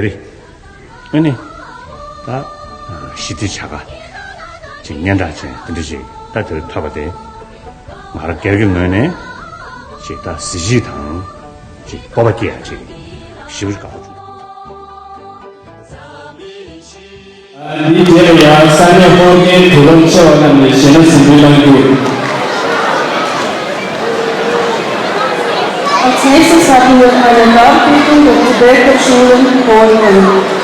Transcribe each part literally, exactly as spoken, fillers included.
རེད། ཨ་ནི། ད་ཞི་བདེ་བྱ་དགའ་ཅིག་སྙན་གྲགས་ཅན་དེ་འདྲ་ཅིག་ད་དེར་ཐོབ་པ་དེ། ང་རང་སྒེར་གྱི་ངོས་ནས་ཅིག་ད་གཟི་བརྗིད་དང་ཅིག་སྤོབས་པ་སྐྱེ་ཡ་ཅིག་ཞེ་པོ་ཅིག་དགའ་པོ་བྱུང་། འདིའི་རྗེས་ལ་ཡང་ས་གནས་ཧོར་གྱི་བུ་སློབ་ཆེ་བ་རྣམས་ནས་གཞས་སྣ་ཟིན་བྲིས་གནང་རྒྱུ། Als nächstes haben wir eine Darbietung der Tibeter Schulen Folgen.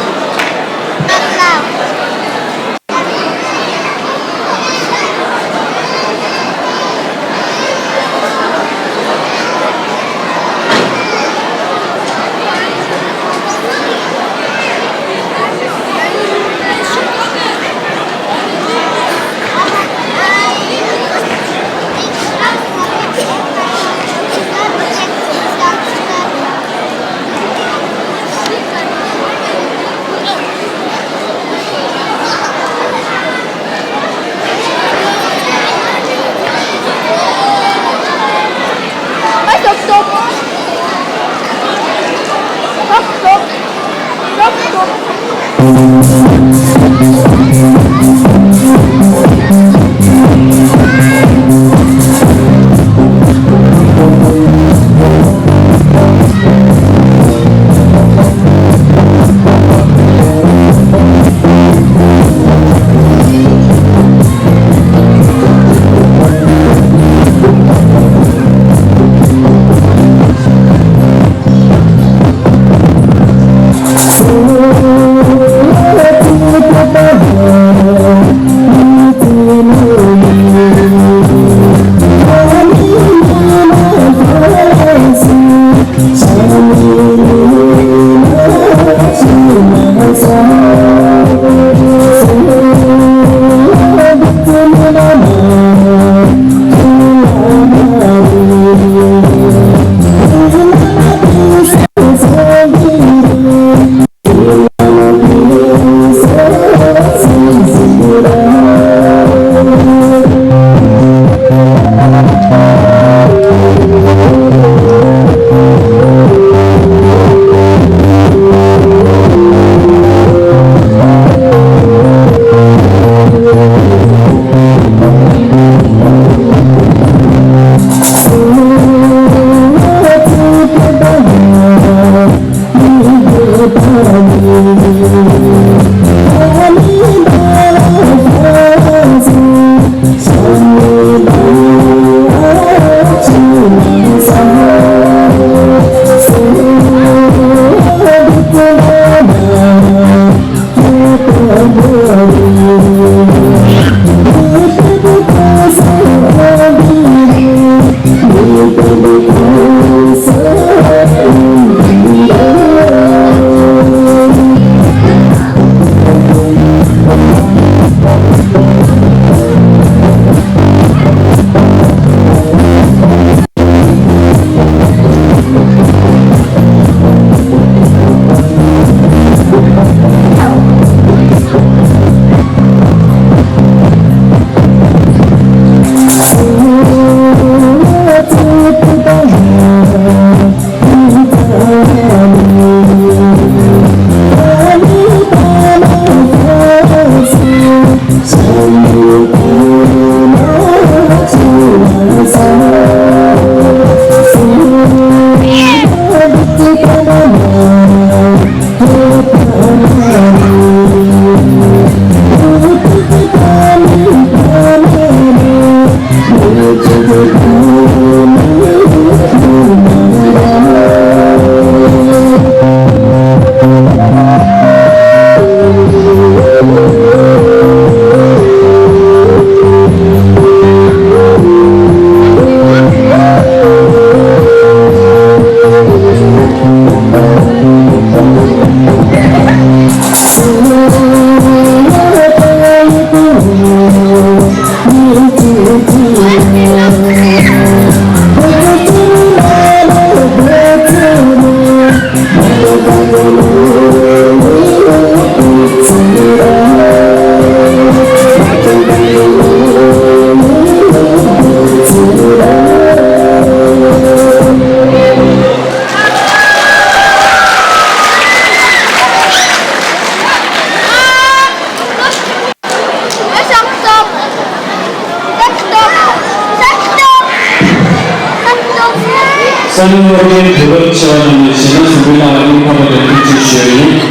ས་གནས་སློབ་གྲྭའི་བུ་སློབ་ཆེ་བ་རྣམས་ནས་གཞས་སྣ་གཟིགས་འབུལ་གནང་བར་སྙིང་ཐག་པ་ནས་ཐུགས་རྗེ་ཆེ་ཞུ་ཡི་ཡིན།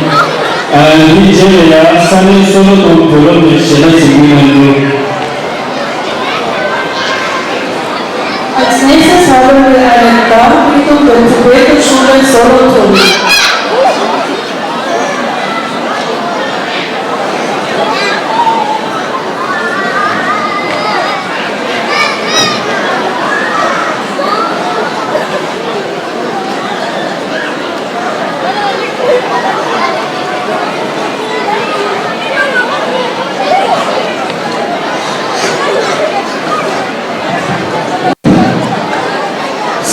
ཨ། འདིའི་རྗེས་ལ་ཡང་ས་གནས་སོ་ལོ་དང་བུ་སློབ་ནས་གཞས་སྣ་གཟིགས་འབུལ་གནང་རྒྱུ། Als nächstes haben wir einen Dank Richtung dem Tibeter Schule Solothurn.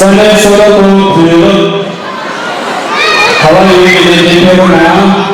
ས་གནས་སོ་ལོ་དང་བུ་སློབ། ག་པར་ཡོད་མེད་དེ་ཕེབས་རོགས་གནང་།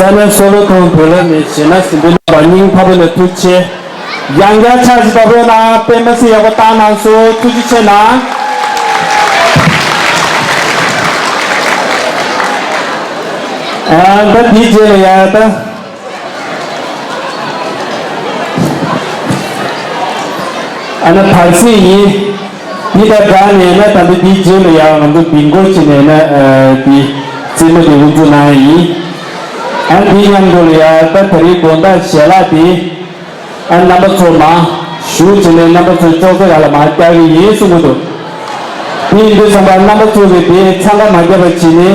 ས་གནས་སོ་ལོ་ཐང་བོད་ལ་ནས་གཞས་སྣ་ཟིན་པའི་རྣམ་པ་སྙིང་ཐག་པ་ནས་ཐུགས་རྗེ་ཆེ། ཡང་བསྐྱར་ཕྱག་བཞི་པ་བོད་ནང་པད་མ་སི་ཡག་པོ་བཏང་གནང་སོང་། ཐུགས་རྗེ་ཆེ་གནང་། ཨ་ད་དེའི་རྗེས་ལ་ཡ་ད། ཨ་ན་བར་སྲིད་ཡིན། འདི་དང་སྦྲགས་ནས་ན་ད་ལྟ་འདིའི་རྗེས་ལ་ཡང་ང་ཚོ་བིང་གོ་བྱས་ནས་ན་འདི་རྩེད་མོ་དེ་དབུ་འཛུགས་གནང་ཡིན། ཨ་འདི་མཉམ་དུ་ལ་ཡང་ད་ད་རེས་དགོང་དག་ཞལ་ལག་དེ་ཨ་རྣམ་པ་ཚོ་མ་ཞུ་བྱས་ནས་རྣམ་པ་ཚོ་ཅོག་ཙེ་ག་ལ་མ་བཀྱག་གི་ཡིན་གསུང་གི་འདུག་དེ་ཡིན་དུས་ཙམ་པ་རྣམ་པ་ཚོ་གིས་དེ་འཚང་ཁ་མ་བརྒྱབ་པ་བྱས་ནས།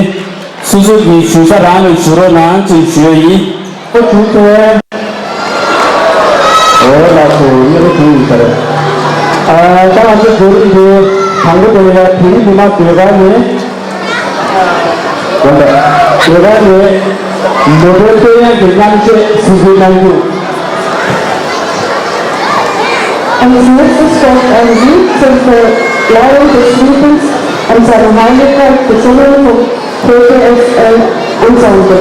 སོ་སོ་གི་ཞུ་ས་རང་ལ་ཞུ་རོགས་གནང་ཅེས་ཞུ་ཡ་ཡིན། ཨོ་ཐུགས་རྗེ་ཆེ། འོ་ལགས་སོ། གཉིས་པ་དེ་ཡིན་ས་རེད། ཨ་ད་ང་ཚོ་བོད་རིགས་དེ་དང་པོ་དེ་ལ་བོད་རིགས་མི་མང་ཟློས་གར་ནས། ཟློས་གར་ནས་མོ་ཊའི་སྟོད་གཡོན་གྱི་རྣམ་བཤད་གཟིགས་འབུལ་གནང་རྒྱུ། Als nächstes folgt ein Lied zum Verleihung des Titels an seine Heiligkeit, gesungen vom P P S L Ensemble.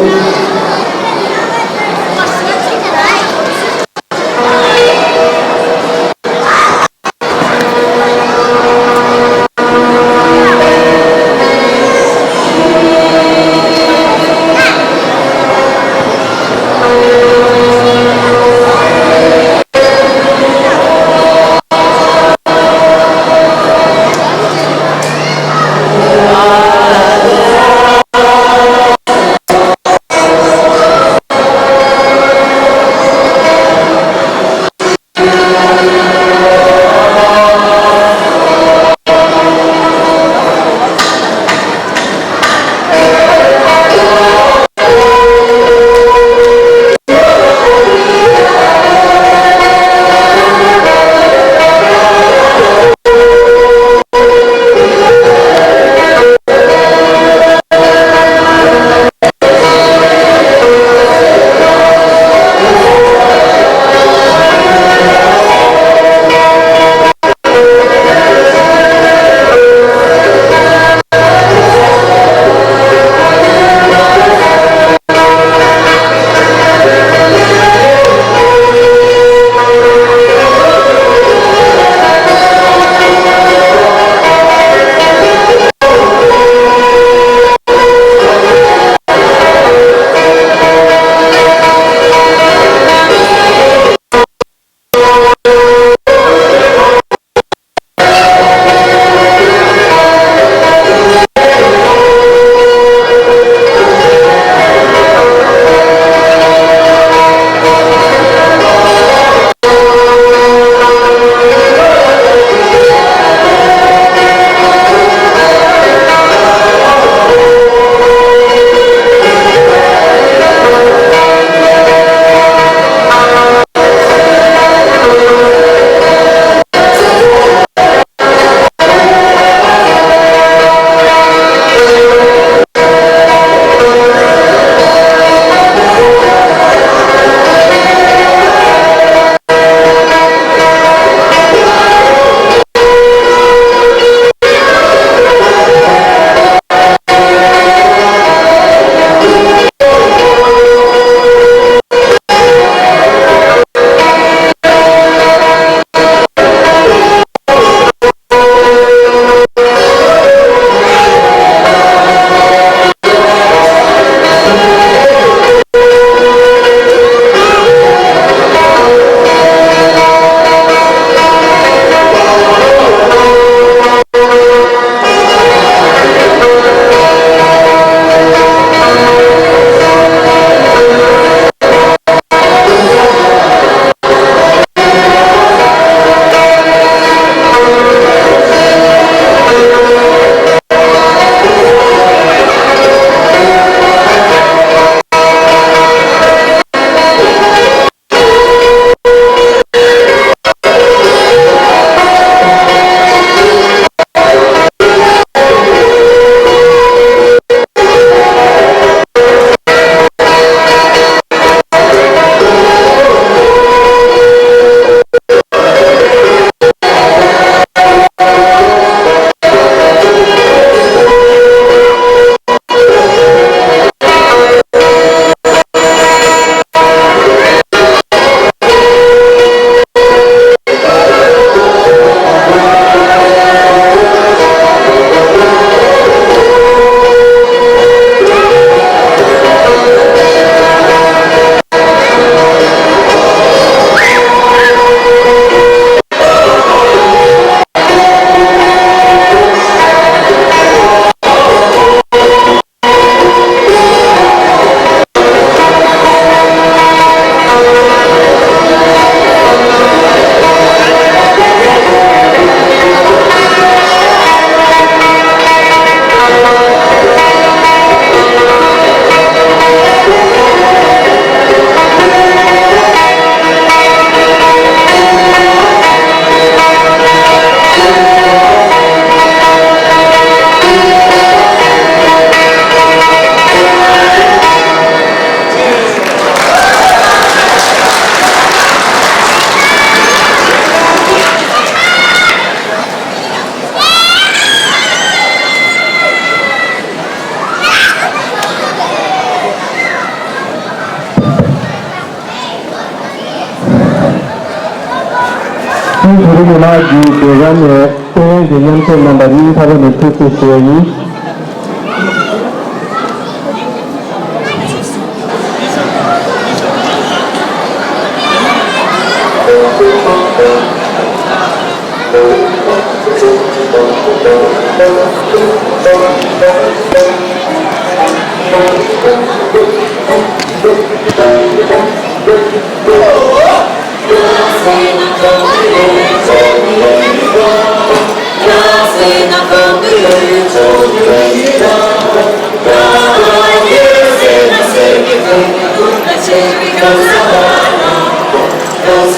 བོད་མི་མང་གི་མདུན་ལམ་ནས་བསྟན་འཛིན་མཉམ་ཞུགས་རྣམ་པ་སྙིང་ཐག་པ་ནས་ཐུགས་རྗེ་ཆེ་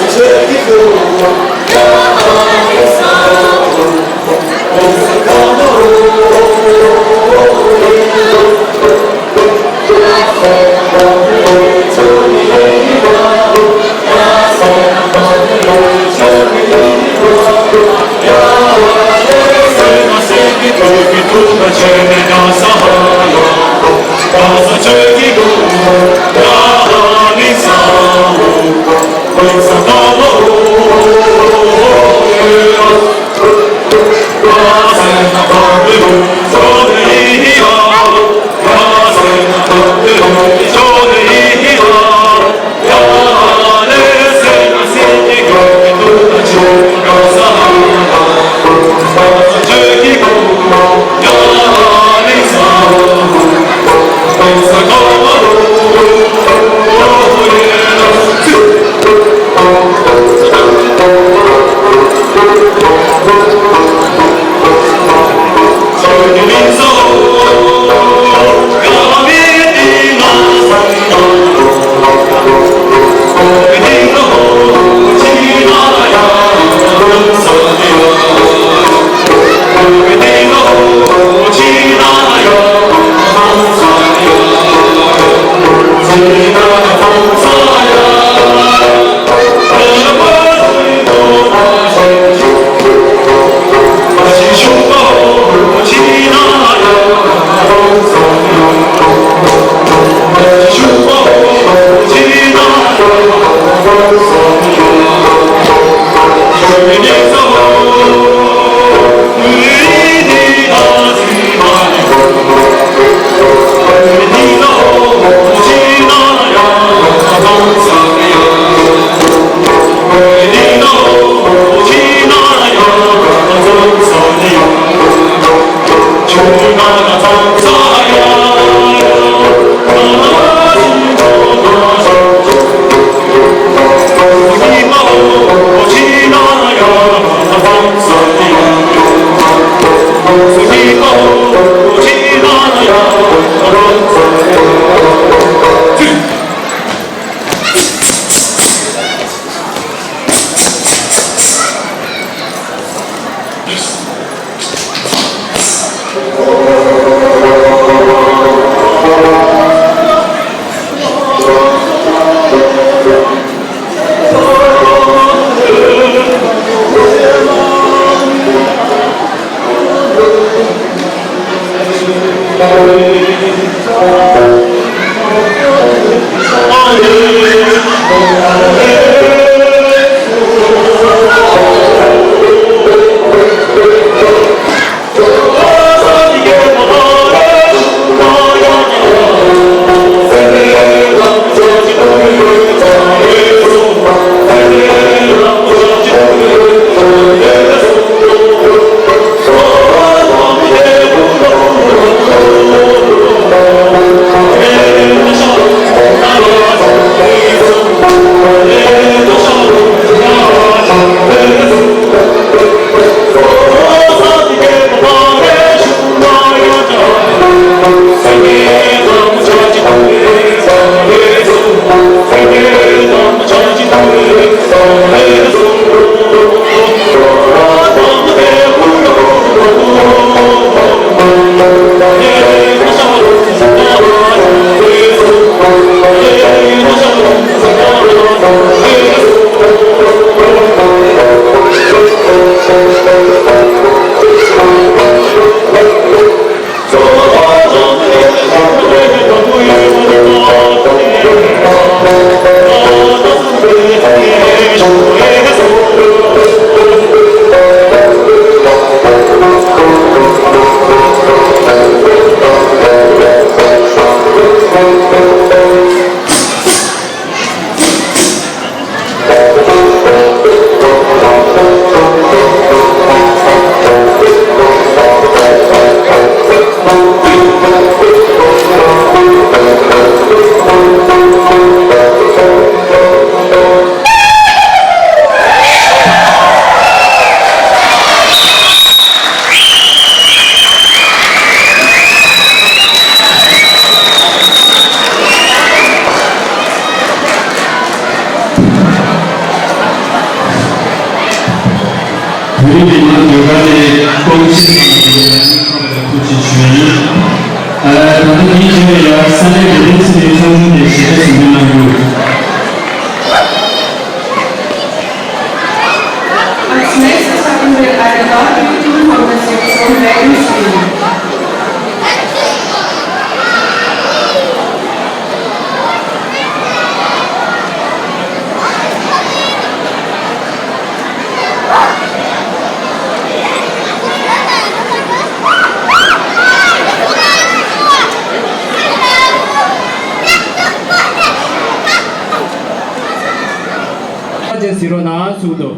ཞུ་བ་ཡིན། བོད་རིགས་མི་མང་སྡོད་སྒར་ནས་ཀོང་ཆེན་ཁང་དུ་ཡང་སྙིང་ཐག་པ་ནས་ཐུགས་རྗེ་ཆེ་ཞུ་ཡིན། ཨ། ད་ལྟ་འདིའི་རྗེས་ལ་ཡང་ས་གནས་བོད་རིགས་ཚོགས་པའི་ཚོགས་ཆུང་ནས་ཞལ་བྱ་ཟུར་འདོན་གནང་རྒྱུ། Als nächstes haben wir eine Darbietung von der Sektion Wägenspiel. ཅན་ཟེར་རོགས་གནང་གསུངས་འདུག་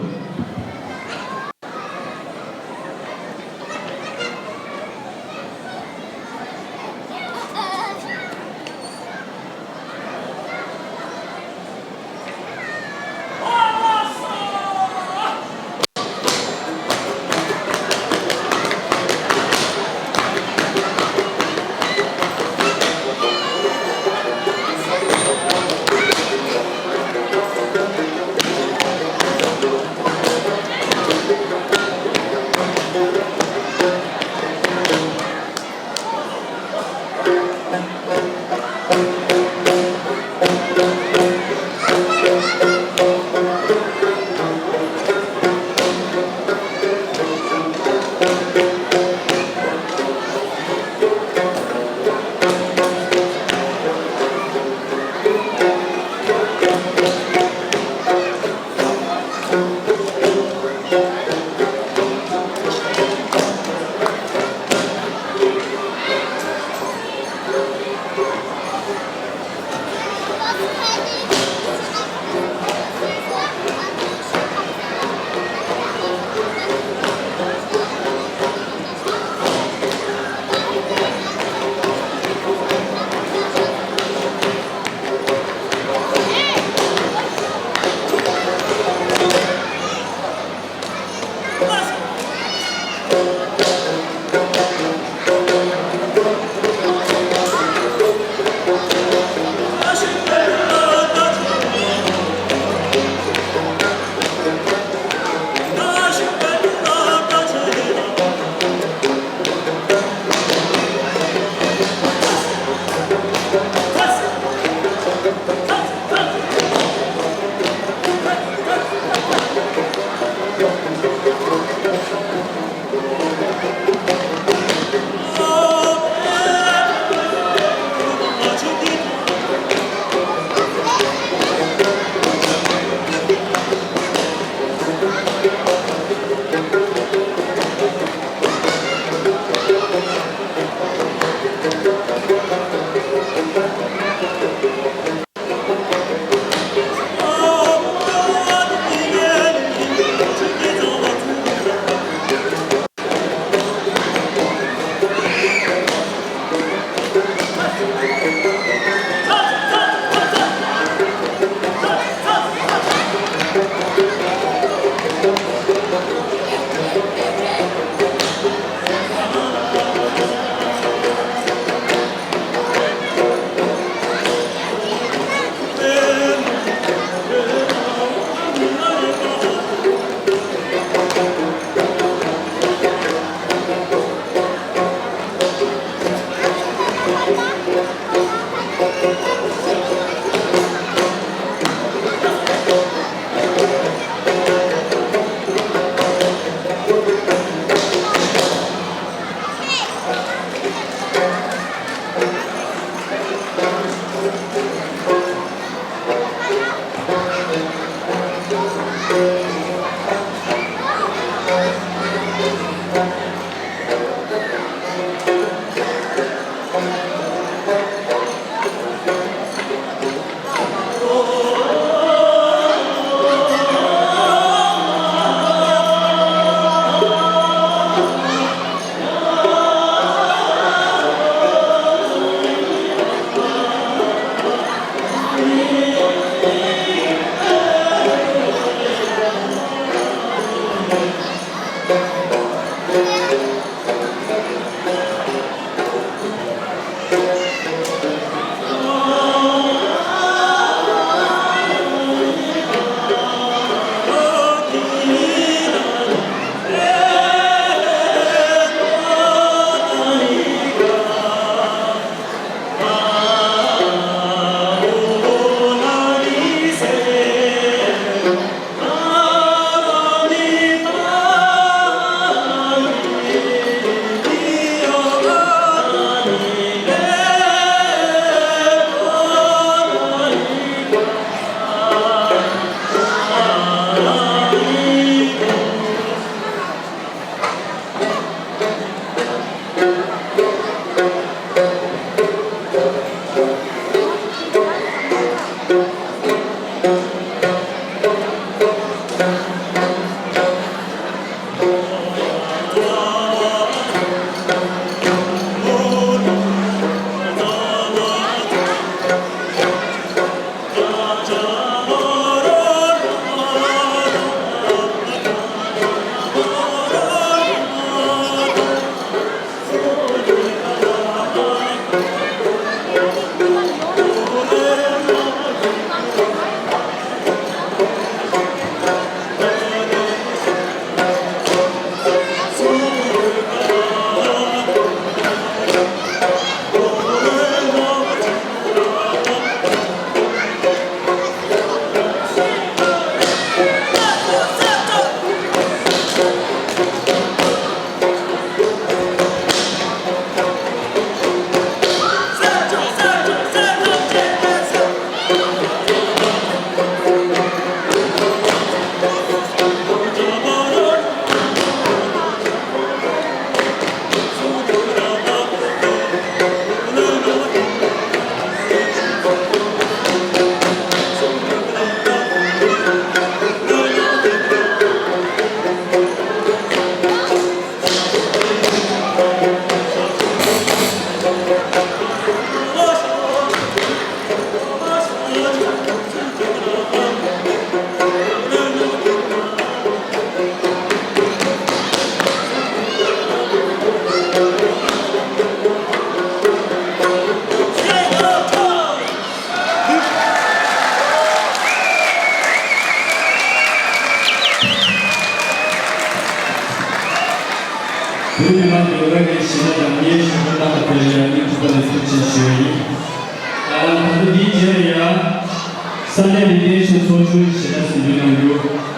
བོད་མི་མང་གི་རེ་བའི་གཞས་སྣ་འདྲ་མཉེས་ཤིང་ཧུར་ཐག་གི་དེ་ལ་ཡང་སྙིང་ཐག་པ་ནས་ཐུགས་རྗེ་ཆེ་ཞུ་ཡ་ཡིན། ཨ། ད་ལྟ་འདིའི་རྗེས་ལ་ཡང་ས་གནས་རིག་གནས་ཤིང་ཚོགས་ཆུང་གི་གཞས་སྣ་གསན་རྒྱུ་གནང་རྒྱུ།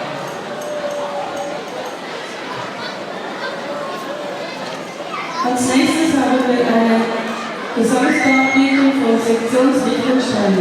Als nächstes haben wir eine Gesangsdarbietung von Sektion Liechtenstein.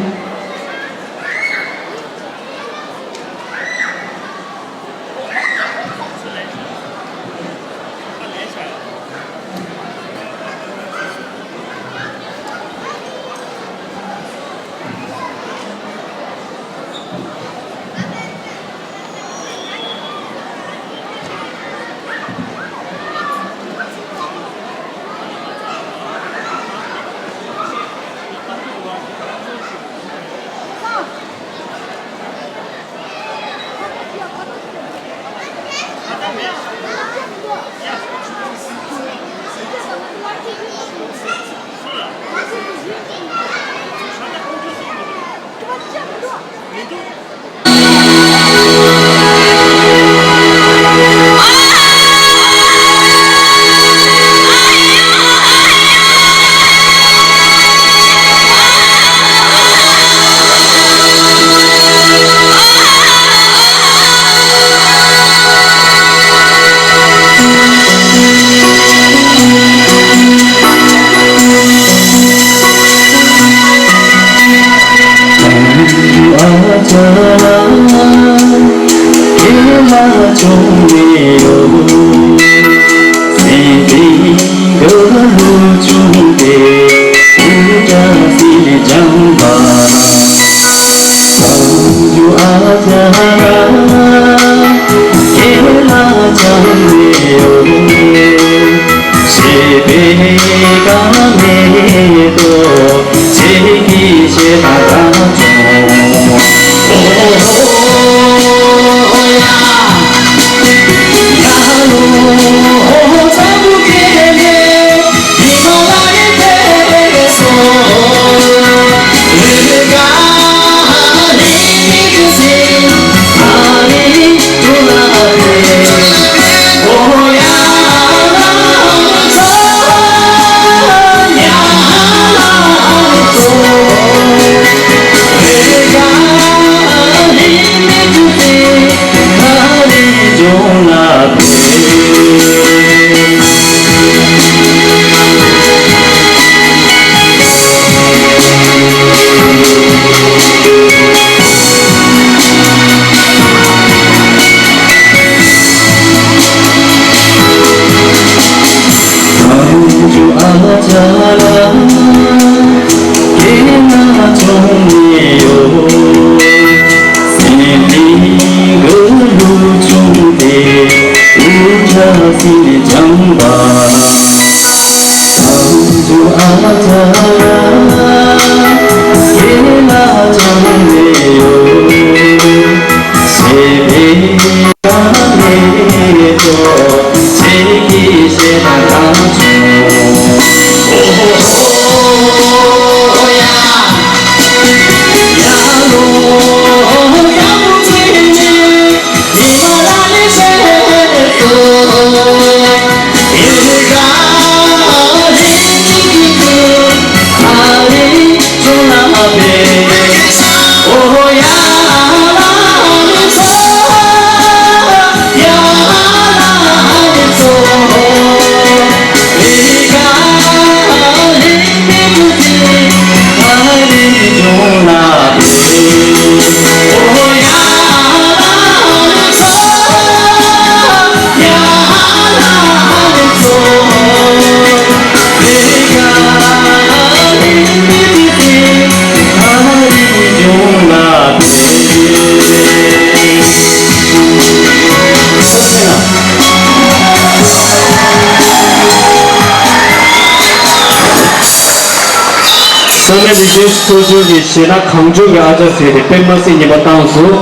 ས་གནས་རིག་གནས་ཚོགས་ཆུང་གི་གཞས་སྣ་གངས་ལྗོངས་ཀྱི་ཨ་ཅག་ཟེར་ཏེ་དཔེ་མ་སྲིད་ཉན་པ་བཏང་སོང་།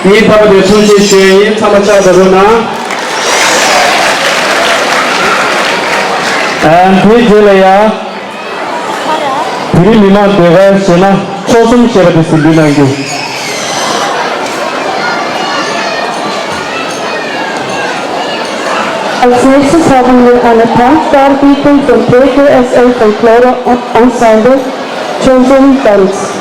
གཉིས་པ་དེ་ཐུགས་རྗེ་ཆེ་ཞུ་ཡ་ཡིན། ཚང་མ་ཕྱག་བརྡབ་རོགས་གནང་། ཨ། དེའི་རྗེས་ལ་ཡ། བོད་རིགས་མི་མང་ཟློས་གར་གཞས་སྣ་མཆོག་གསུམ་ཞེས་པ་དེ་གཟིགས་འབུལ་གནང་རྒྱུ། Als nächstes haben wir eine Tanzdarbietung vom P G S L Folklore Ensemble Children Dance.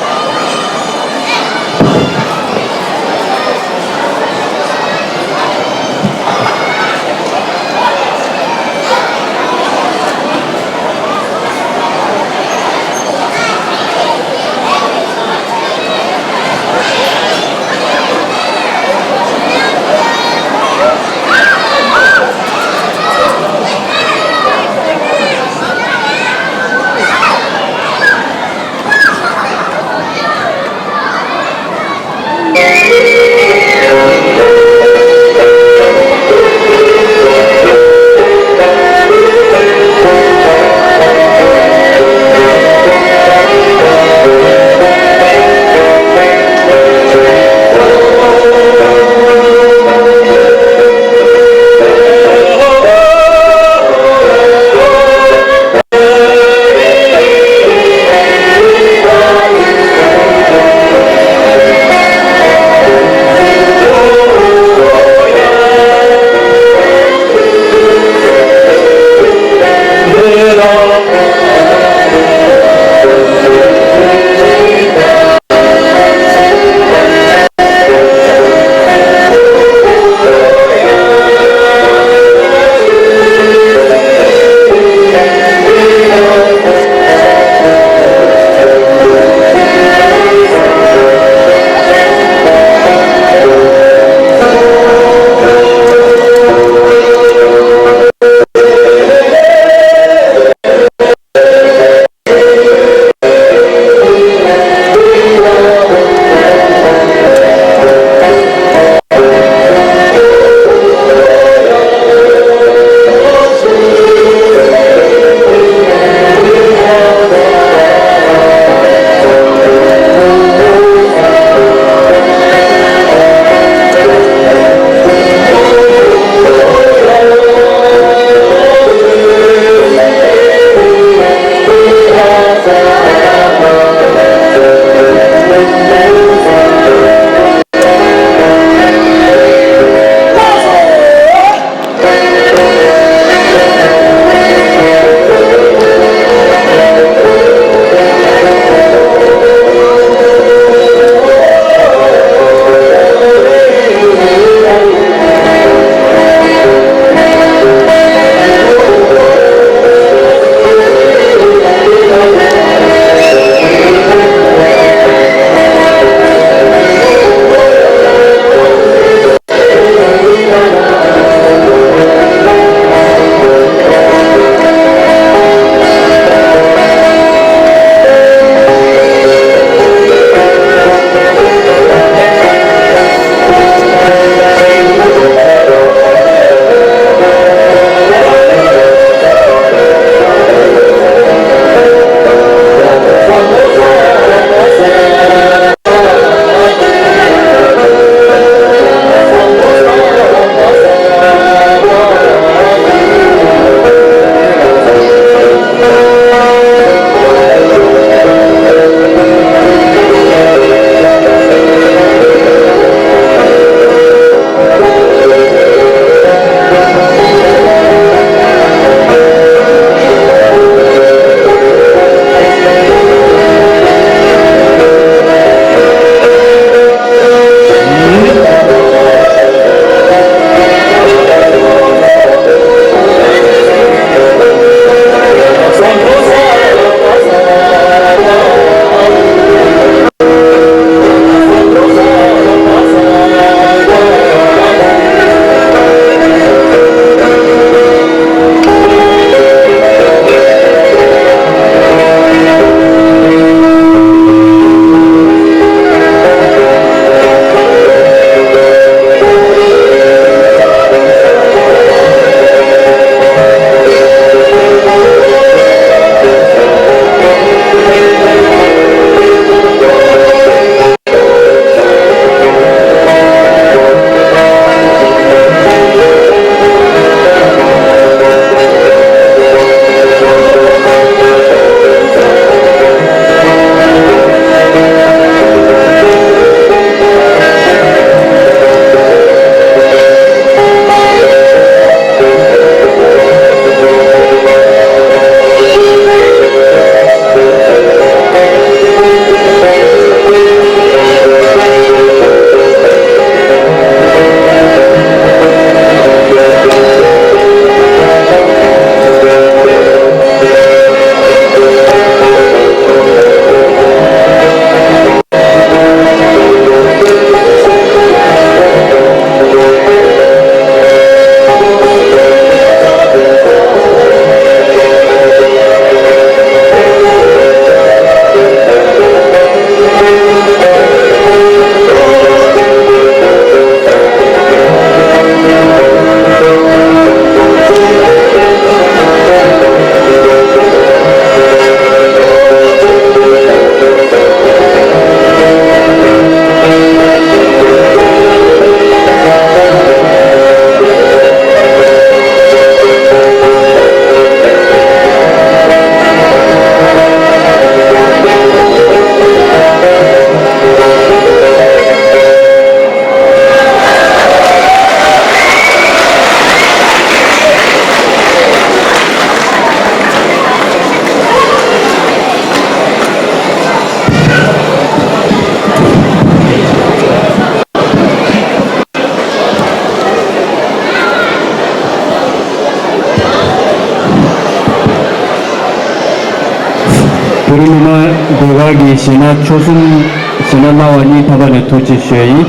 བོད་རིགས་མི་མང་སྡེ་ཁག་གི་གཞས་སྣ་ཆོལ་གསུམ་གཞས་སྣ་གནང་བ་གཉིས་ཐོག་མ་ནས་ཐུགས་རྗེ་ཆེ་ཞུ་ཡ་ཡིན།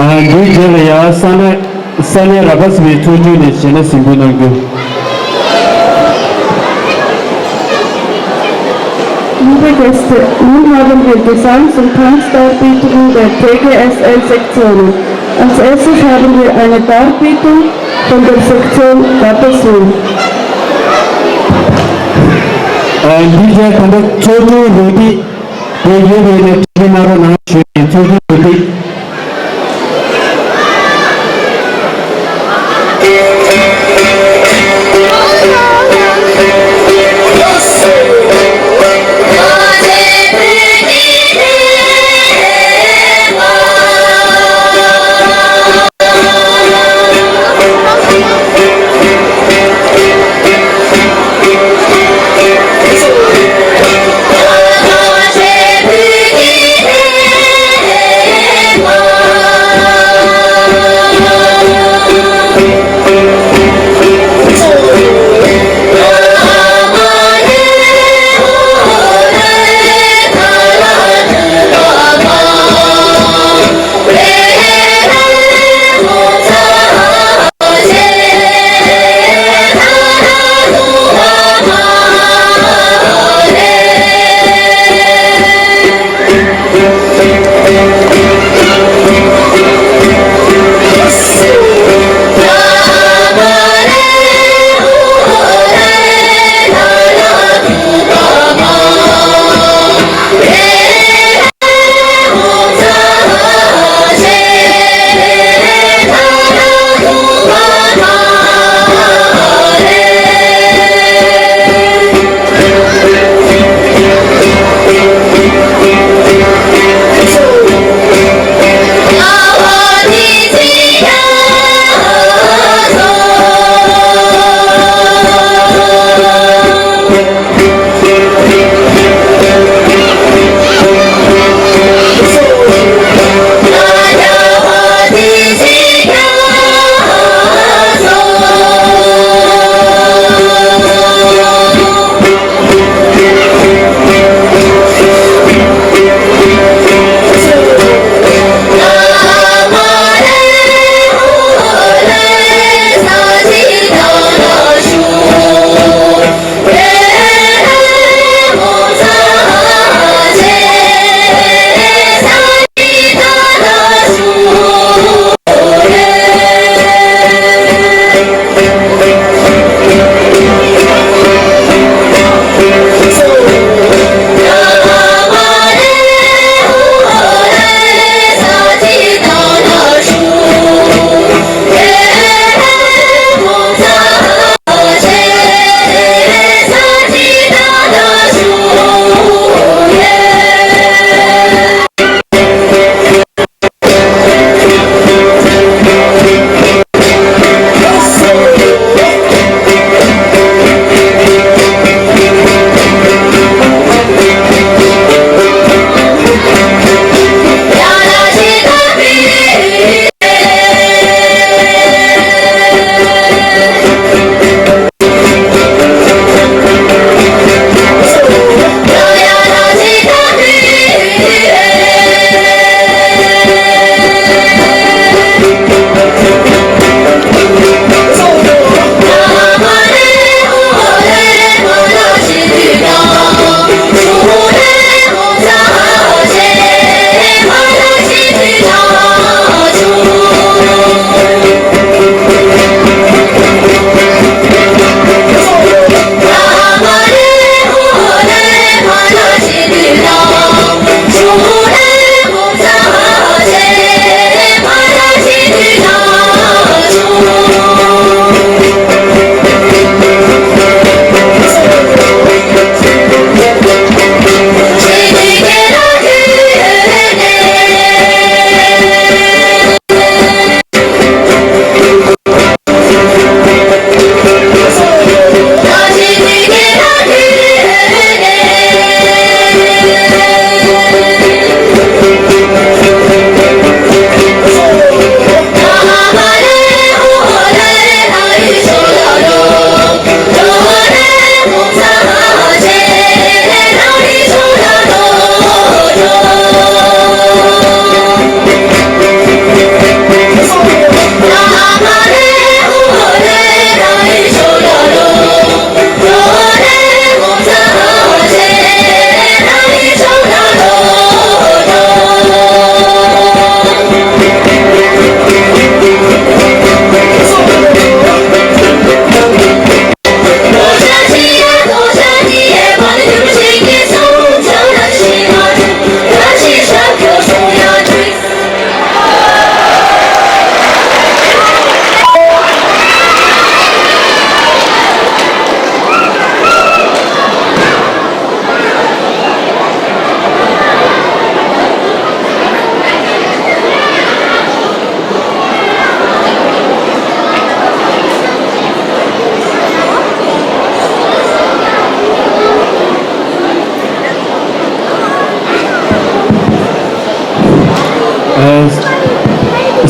ཨ། འདིའི་རྗེས་ལ་ཡང་ས་གནས་ས་གནས་ར་ཕ་སི་ཕིའི་ཚོགས་ཆུང་ནས་གཞས་སྣ་གཟིགས་འབུལ་གནང་རྒྱུ། Liebe Gäste, nun haben wir die Songs und Tanzdarbietung der T G S L-Sektionen. Als erstes haben wir eine Darbietung von der Sektion Rapperswil. ཨ། འདིའི་རྗེས་ད་ལྟ་ཚོགས་ཆུང་རུ་སྡེ་དེ་ཡོད་པའི་ནས་གྲ་སྒྲིག་གནང་རོགས་གནང་ཞུ་ཡིན། ཚོགས་ཆུང་རུ་སྡེ།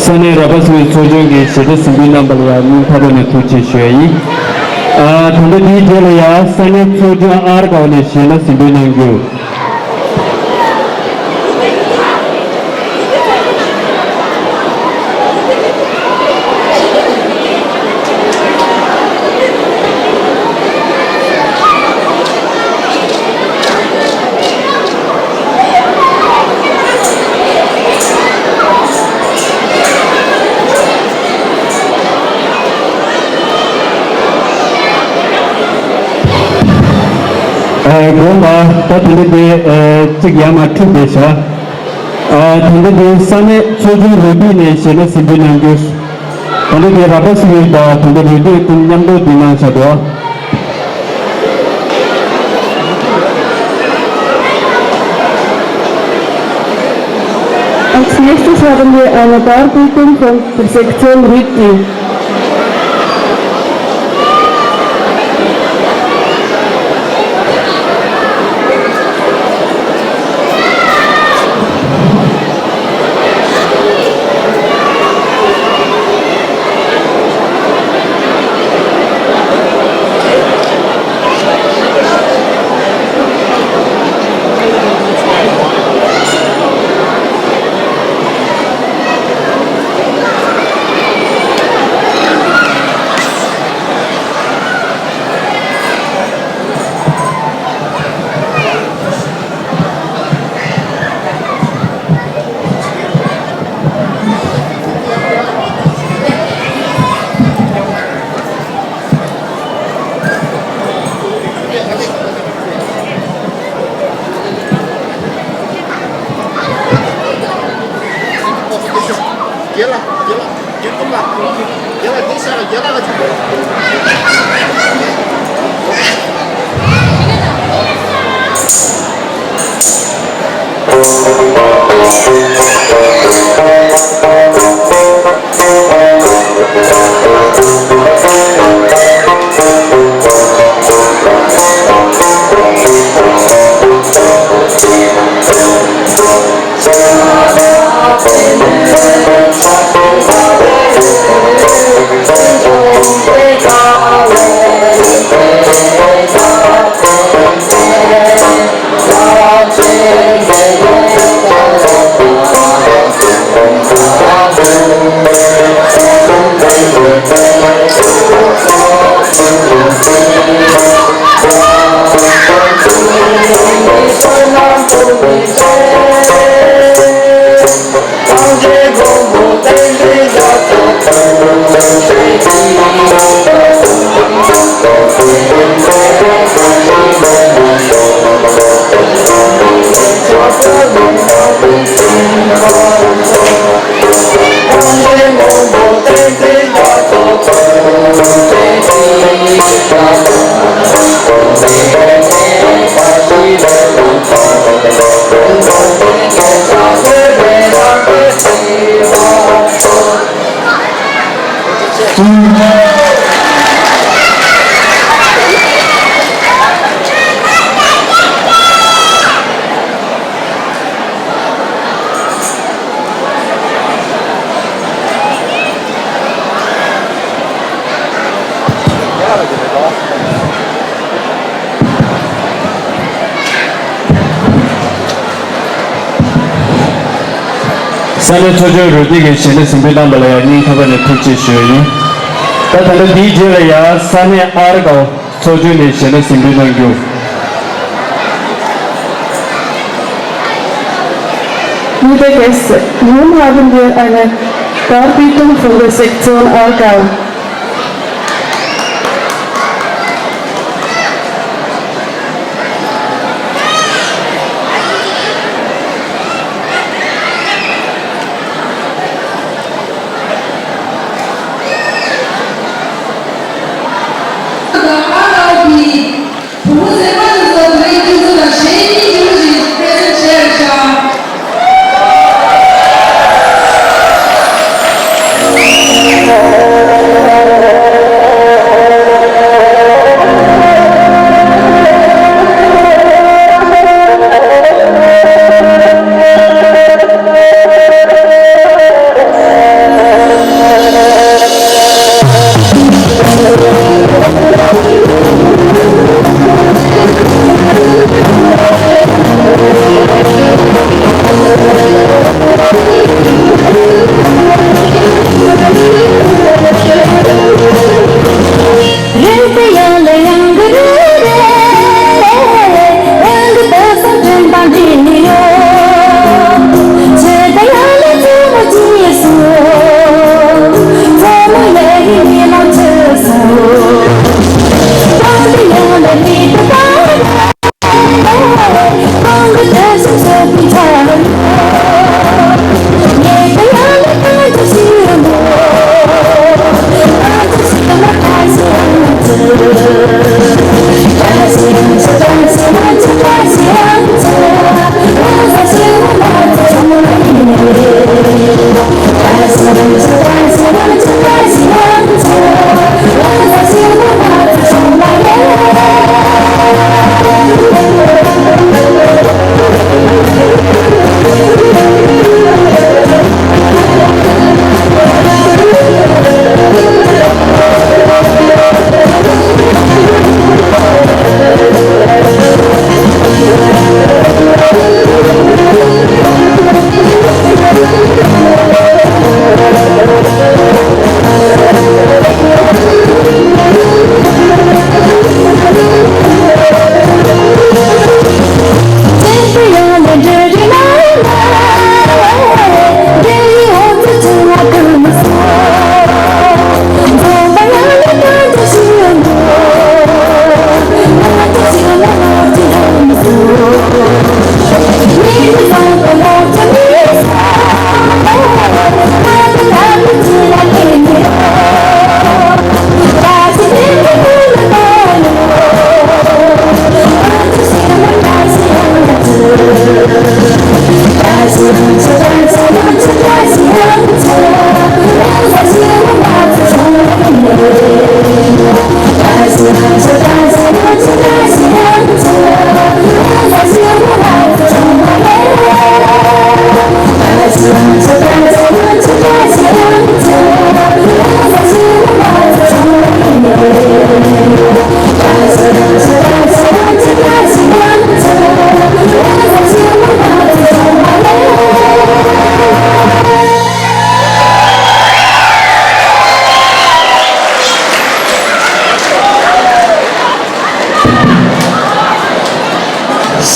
ས་གནས་ར་བ་སུའི་ཚོགས་ཆུང་གིས་ཞལ་ཏ་གཟིམ་འབུལ་གནང་པ་ལ་ཡང་སྙིང་ཐག་པ་ནས་ཐུགས་རྗེ་ཆེ་ཞུ་ཡ་ཡིན། ཨ། ད་ལྟ་འདིའི་རྗེས་ལ་ཡང་ས་གནས་ཚོགས་ཆུང་ཨར་དགའ་བ་ནས་ཞལ་ཏ་གཟིམ་འབུལ་གནང་རྒྱུ། ཨ། དགོངས་པ། ད་དེ་འདྲ་དེ། ཨ། གཅིག་ཡར་མར་འཁྲུག་བསྡད་བཞག་ཨ། ད་ལྟ་དེ་ས་གནས་ཚོགས་ཆུང་རུ་སྡེ་ནས་ཞལ་ཏ་གཟིམ་འབུལ་གནང་རྒྱུ། ད་ལྟ་དེ་ར་བ་སུའི་དང་ད་ལྟ་རུ་སྡེ་ཀུན་མཉམ་དུ་འདི་གནང་བཞག་འདུག Als nächstes haben wir eine Darbietung von der Sektion Rüti. ས་གནས་ཚོགས་ཆུང་རུ་སྡེ་གི་ཞལ་ཏ་གཟིམ་འབུལ་གནང་པ་ལ་ཡང་སྙིང་ཐག་པ་ནས་ཐུགས་རྗེ་ཆེ་ཞུ་ཡ་ཡིན། ད་ད་ལྟ་འདིའི་རྗེས་ལ་ཡང་ས་གནས་ཨར་དགའ་བ་ཚོགས་ཆུང་ནས་ཞལ་ཏ་གཟིམ་འབུལ་གནང་རྒྱུ། Liebe Gäste, nun haben wir eine Darbietung von der Sektion Aargau.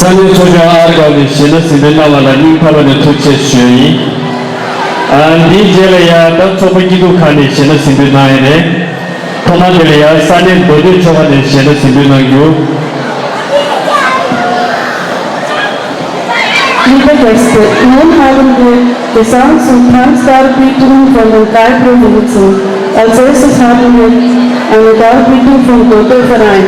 ས་གནས་ཚོགས་ཆུང་ཨར་གྷོ་ནས་གཞས་སྣ་གཟིགས་འབུལ་གནང་བ་ལ་སྙིང་ཐག་པ་ནས་ཐུགས་རྗེ་ཆེ་ཞུ་ཡིན། ཨ། འདིའི་རྗེས་ལ་ཡང་ད་ཚོགས་པ་སྐྱིད་སྡུག་ཁང་ནས་གཞས་སྣ་གཟིགས་འབུལ་གནང་ཡ་རེད། ཐོག་མ་དེ་ལ་ཡང་ས་གནས་མདོ་སྟོད་ཆོལ་ཁ་ནས་གཞས་སྣ་གཟིགས་འབུལ་གནང་རྒྱུ། Liebe Gäste, nun haben wir Gesang- und Tanzdarbieterinnen von den Kaipro Milizen als erstes haben wir eine Darbietung vom Dodo-Verein.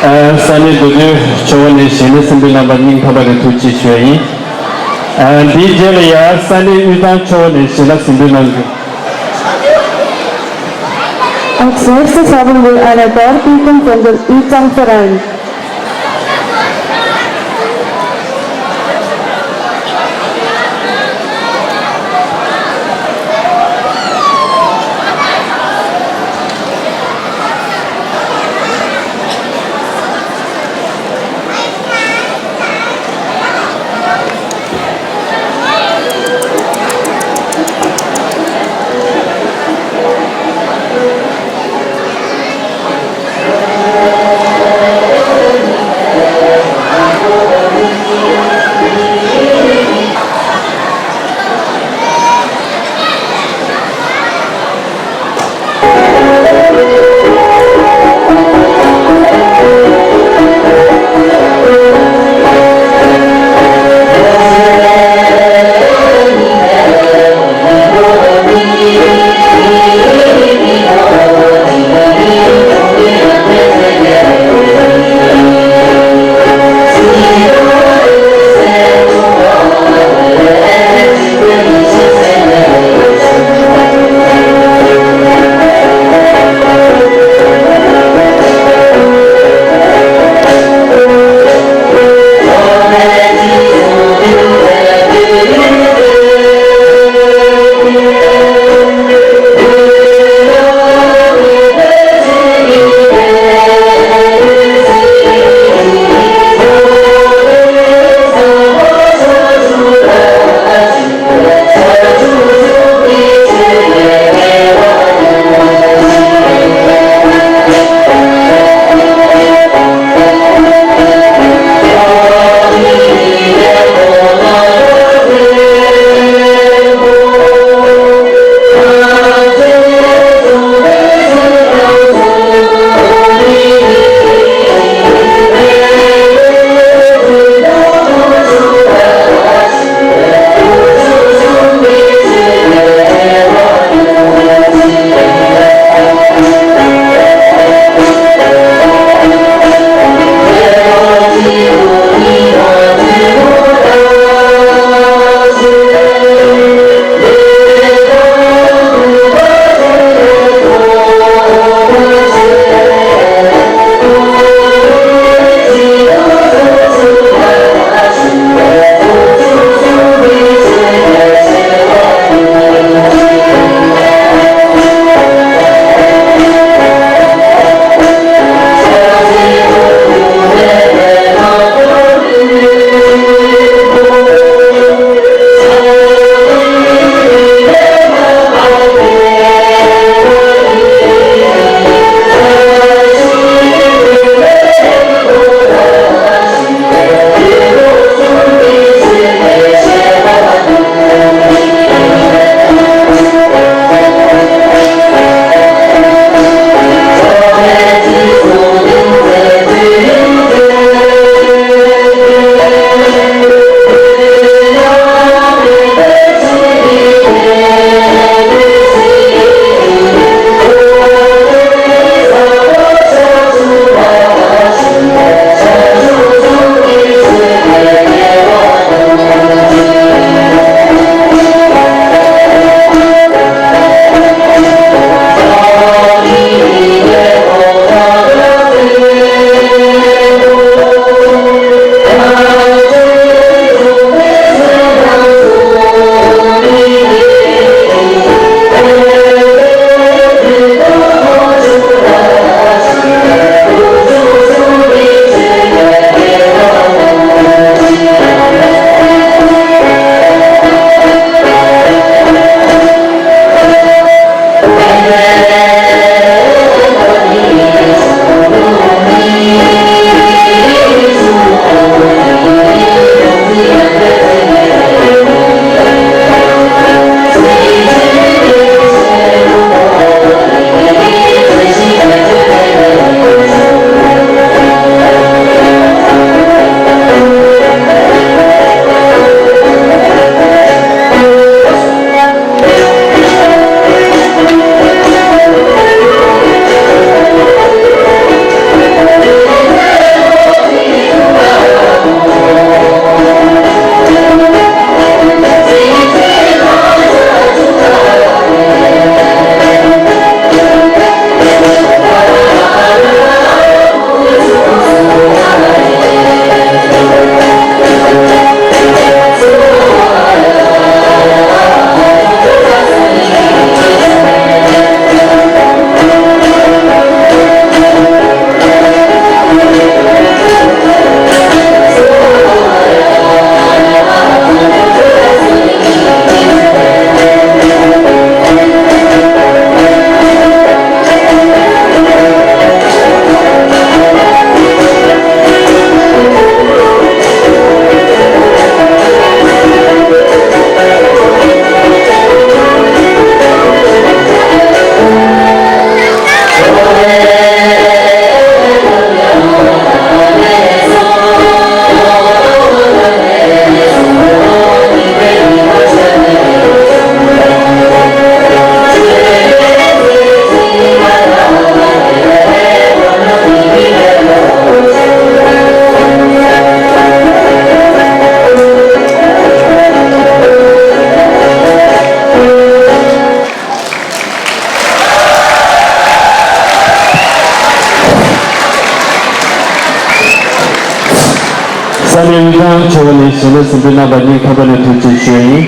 ས་གནས་མདོ་སྟོད་ཆོལ་ཁ་ནས་གཞས་སྣ་གཟིགས་འབུལ་གནང་བར་སྙིང་ཐག་པ་ནས་ཐུགས་རྗེ་ཆེ་ཞུ་ཡ་ཡིན། འདིའི་རྗེས་ལ་ཡང་ས་གནས་དབུས་གཙང་ཆོལ་ཁ་ནས་གཞས་སྣ་གཟིགས་འབུལ་གནང་རྒྱུ། Als eerste hebben we een apart teken van de Uitzendverein. ས་གནས་དབུས་གཙང་ཆེ་བ་ནས་ཞལ་ལས་གསུང་འཕྲིན་གནང་བར་སྙིང་ཐག་པ་ནས་ཐུགས་རྗེ་ཆེ་ཞུ་ཡ་ཡིན།